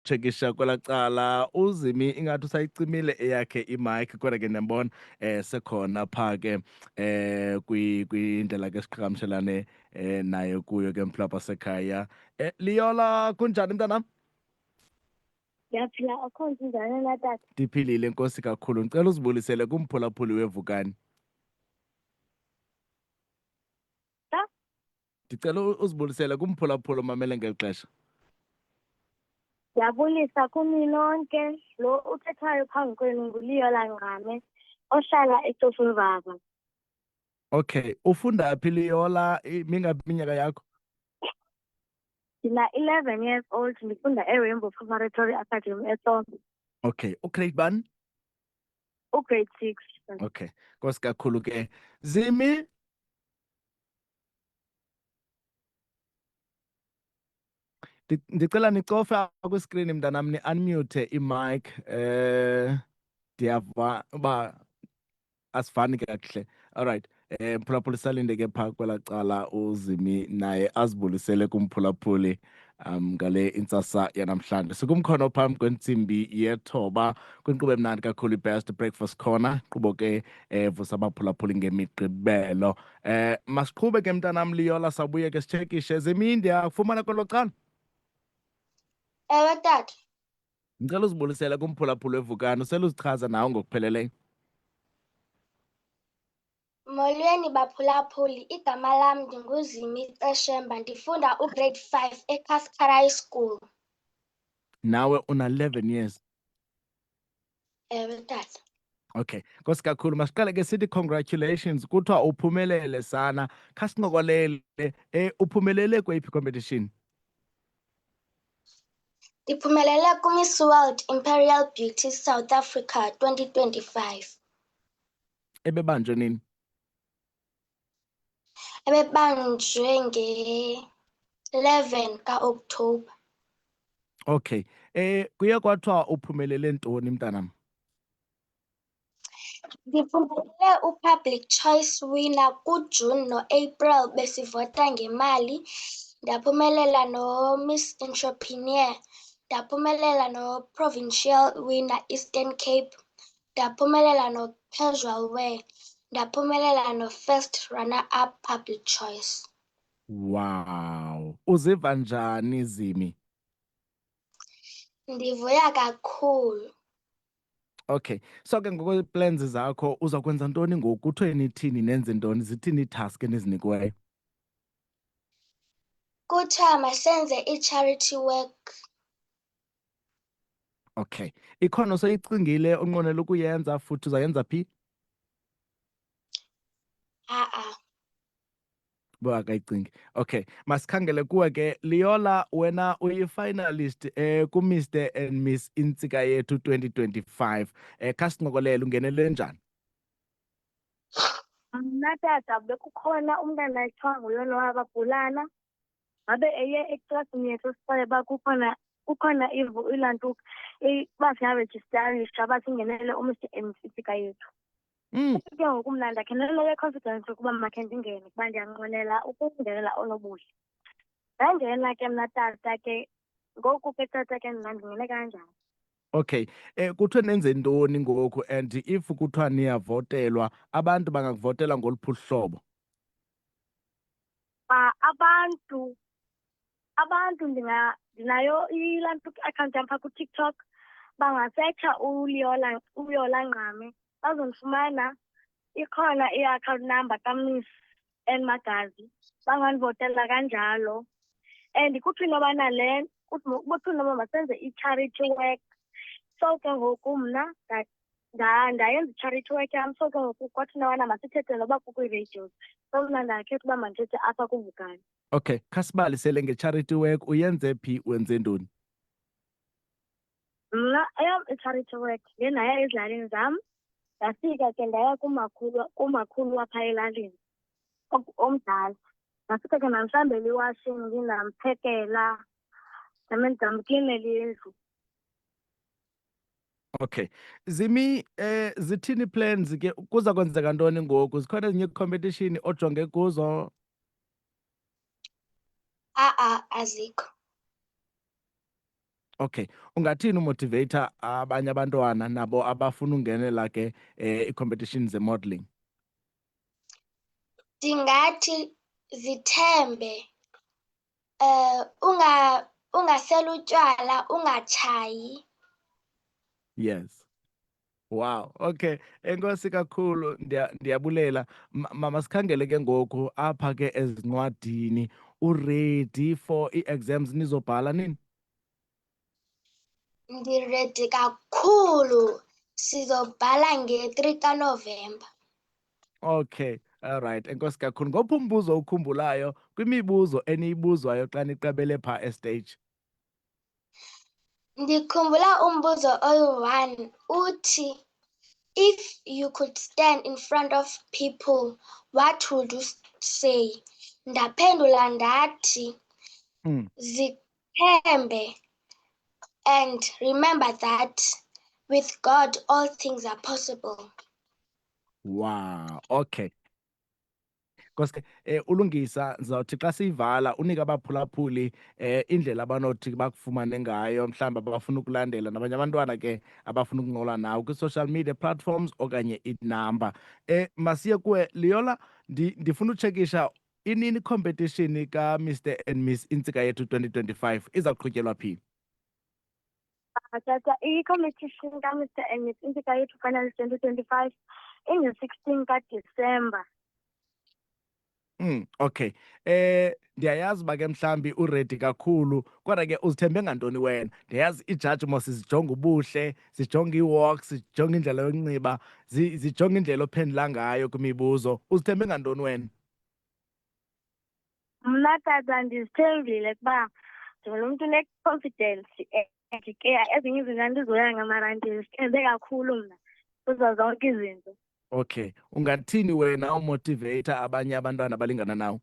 Tshekisha kwelaa cala uZimi ingathi usayicimile eyakhe imic, kodwa ke ndiyambona sekhona phaa ke kwindlela ke siqhagamshelane naye kuyo ke mhlapha sekhaya. Liyola, kunjani mntanam? Ndiyaphila, akho nto. Njani na, tata? Ndiphilile, enkosi kakhulu. Ndicela uzibulisele kumphulaphuli weVukani. Ta? Ndicela uzibulisele kumphulaphuli omamele ngeli xesha. Ndiyabulisa kuni nonke. Lo uthethayo phambi kwenu nguLiyola Ngqame ohlala eCofimvaba. Okay, ufunda phi, Liyola? Mingaphi iminyaka yakho? Ndina-11 years old, ndifunda eRainbow Preparatory Academy eTsonga. Okay, ugrade bani? Ugrade 6. Okay, nkosi kakhulu ke. Zimi, ndicela nicofe apha kwiskrini mntanam, ni-unmute imic. Ndiyava uba asifani kakuhle. Alright, mphulaphuli, salinde ke phaa kwelaa cala uZimi naye azibulisele kumphulaphuli ngale intsasa yanamhlanje. Sikumkhono phambi kwentsimbi yethoba kwinkqubo emnandi kakhulu, iBest Breakfast Corner, nkqubo ke evusa abaphulaphuli ngeMigqibelo. Masiqhube ke mntanam Liyola, sabuye ke sitshekishe. Zimi, ndiyakufumana kwelo cala. Ewe, tata. Ndicela uzibulisele kumphulaphuli weVukani, usele uzichaza nawe ngokupheleleyo. Molweni baphulaphuli, igama lam ndinguZimi Ceshemba, ndifunda ugrade 5 eCascara High School. Nawe una-11 years? Ewe, tata. Okay, nkosi kakhulu. Masiqale ke sithi congratulations, kuthiwa uphumelele sana. Khasincokolele, uphumelele kweyiphi competition? Ndiphumelele kuMiss World Imperial Beauty South Africa 2025. Ebebanjwe nini? Ebebanjwe nge-11 kaOkthobha. Okay, kuye kwathiwa uphumelele ntoni mntanam? Ndiphumelele uPublic Choice Winner kuJuni noApril, besivota ngemali. Ndaphumelela noMiss Entrepreneur, ndaphumelela noProvincial Winner Eastern Cape, ndaphumelela noCasual Wear, ndaphumelela noFirst Runner Up Public Choice. Wow, uziva njani, Zimi? Ndivuya kakhulu. Okay, so ke ngokwe-plans zakho uza kwenza ntoni ngoku? Kuthiwe nithini, nenze ntoni, zithini iitask enizinikiweyo? Kuthiwa masenze i-charity work. Okay, ikhona oseyicingile onqwenela ukuyenza, futhi uzayenza phi? Ha-a. Bo akayicingi. Okay, masikhangele kuwe ke Liyola, wena uyi-finalist ku-Mr and Miss Intsika Yethu 2025. Khasincokolele, ungenele njani? Mna tata, bekukhona umntana ekuthiwa nguYonwaba Bhulana, wabe eye eklasini yethu sixele uba kukhona ilantuka uba singarejistarisha uba singenele uMr and Miss Intsika Yethu. Ke ngoku mna ndakhe naleyo confidence yokuba makhe ndingene kuba ndiyanqwenela ukungenela onobuhle. Ndangena ke mna tata ke ngoku ke tata ke mna ndingene kanjani. Okay, kuthiwe nenze ntoni ngoku, and if kuthiwa niyavotelwa, abantu bangakuvotela ngoluphi uhlobo? Abantu ndinayo ilanto account yam phaa kuTikTok, bangasetsha uLiyola, uYola Ngqame, bazondifumana. Ikhona i-account number kaMiss N Magazi, bangandivotela kanjalo. And kuthi inobana le kuthi inoba masenze i-charity work, so ke ngoku mna ndayenza i-charity work yam. So ke ngoku kwathi inobana masithethe noba kukwii-radios, so mna ndakhetha uba mandithethe apha kuVukani. Okay, khasibalisele nge-charity work, uyenze phi, wenze ntoni? Mna eyam i-charity work ndiye ndaya ezilalini zam, ndafika ke ndaya kumakhulu wapha elalini omdala. Ndafika ke ndamhlambela iwashing, ndamphekela, ndamklinela indlu. Okay, Zimi, zithini plans ke, kuza kwenzeka ntoni ngoku? Zikhona ezinye competition ojonge kuzo? Ha-a, azikho. Okay, ungathini umotivate-a abanye abantwana nabo abafuna ungenela ke ii-competition ze-modeling? Ndingathi zithembe, ungaseli utywala, ungatshayi. Yes. Wow. Okay. Enkosi kakhulu, ndiyabulela. Masikhangele ke ngoku apha ke ezincwadini. Uready for ii-exams, nizobhala nini? Ndi-ready kakhulu. Sizobhala nge-3 kaNovemba. Okay. All right. Enkosi kakhulu. Ngophi umbuzo ukhumbulayo kwimibuzo eniyibuzwayo xa niqabele phaa e-stage? Ndikhumbula umbuzo oyi-1 uthi, "If you could stand in front of people, what would you say?" Ndaphendula ndathi, "Zithembe and remember that with God all things are possible." Wow. Okay. Nkosi ulungisa, ndizawuthi xa siyivala unike abaphulaphuli indlela abanothi bakufumane ngayo, mhlawumbi abafuna ukulandela nabanye abantwana ke abafuna ukuncokola nawe kwi-social media platforms okanye inamba. Masiye kuwe Liyola, ndifuna utshekisha inini competition ka Mr and Miss Intsika Yethu 2025, iza kuqhutyelwa phi? Tata, i-competition ka-Mr and Miss Intsika Yethu Finals 2025 inge-16 kaDisemba. Okay. Ndiyayazi uba ke mhlambi uready kakhulu, kodwa ke uzithembe ngantoni wena? Ndiyayazi ijaji mos zijonga ubuhle, zijonga ii-walks, zijonga indlela yokunxiba, zijonga indlela ophendula ngayo kwimibuzo. Uzithembe ngantoni wena? Mna tata, ndizithembile kuba ndingumntu une-confidence and ke ezinye izinto andizoyanga, mara ndizithembe kakhulu mna kuzo zonke izinto. Okay. Ungathini wena umotivate abanye abantwana abalingana nawe?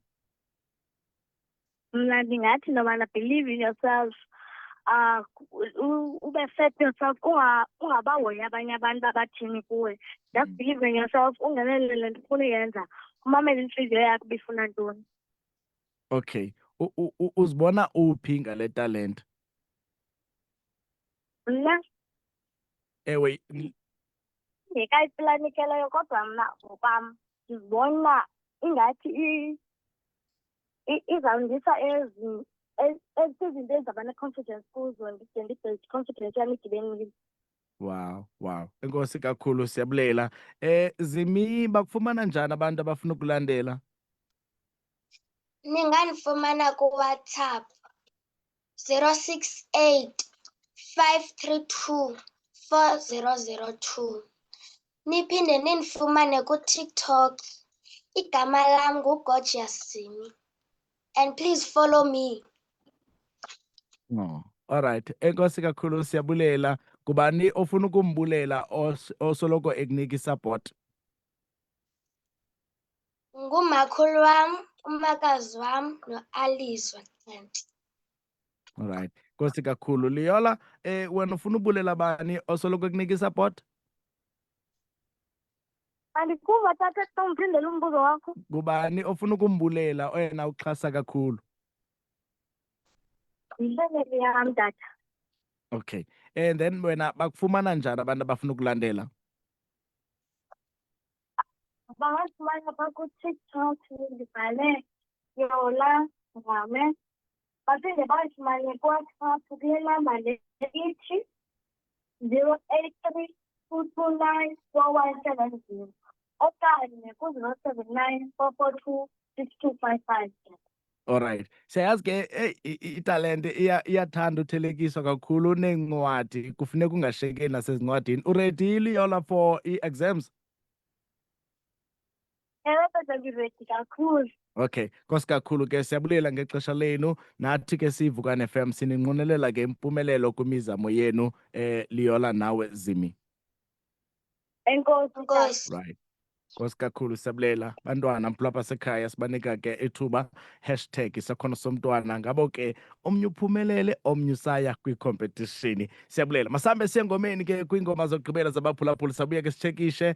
Mna ndingathi nobana believe in yourself, ube set yourself, ungabahoyi abanye abantu abathini kuwe. Just believe in yourself, ungenelele le nto ufuna uyenza, umamele intliziyo yakho uba ifuna ntoni. Okay. Uzibona uphi ngale talent? Mna? Ewe. Ndingekayiplani ke leyo, kodwa mna ngokwam ndizibona ingathi izawundisa ezi zinto ezizawuba ne-confidence kuzo, ndide ndibuild i-confidence yam idibenile. Wow. Enkosi kakhulu, siyabulela. Zimi, bakufumana njani abantu abafuna ukulandela? Ningandifumana kuWhatsApp 068 532 4002. Niphinde nindifumane kuTikTok. Igama lam nguGorgeous Zimi. And please follow me. Oh, all right. Enkosi kakhulu, siyabulela. Kubani ofuna ukumbulela osoloko ekunika isupport? Ngumakhulu wam, umakazi wam noAlizwa Xhanti. All right. Enkosi kakhulu. Liyola, wena ufuna ubulela bani osoloko ekunika isupport? Andikuva tata, xa undiphindela umbuzo wakho. Ngubani ofuna ukumbulela oyena uxhasa kakhulu? Yifemeli yam tata. Okay. And then wena, bakufumana njani abantu abafuna ukulandela? Bangazifumana phaa kuTikTok, ndibhale Yola Ngame. Baphinde bazifumane kuWhatsApp kule namba le ithi 083 229 4170 okanye ku-079 442 6255. Alright. Siyayazi ke, hey, italente iyathanda uthelekiswa kakhulu neencwadi. Kufuneka ungashiyeki nasezincwadini. Uready Liyola for ii-exams? Ewe tata, ndiready kakhulu. Okay, nkosi kakhulu ke, siyabulela ngexesha lenu. Nathi ke siyiVukani FM sininqwenelela ke impumelelo kwimizamo yenu, Liyola nawe Zimi. Enkosi tata. Enkosi. Right. Nkosi kakhulu, siyabulela. Bantwana mphulaphuli sekhaya, sibanika ke ithuba #isakhono somntwana, ngabo ke omnye uphumelele, omnye usaya kwicompetition. Siyabulela. Masambe siye engomeni ke, kwiingoma zokugqibela zabaphulaphuli, sabuya ke sitshekishe.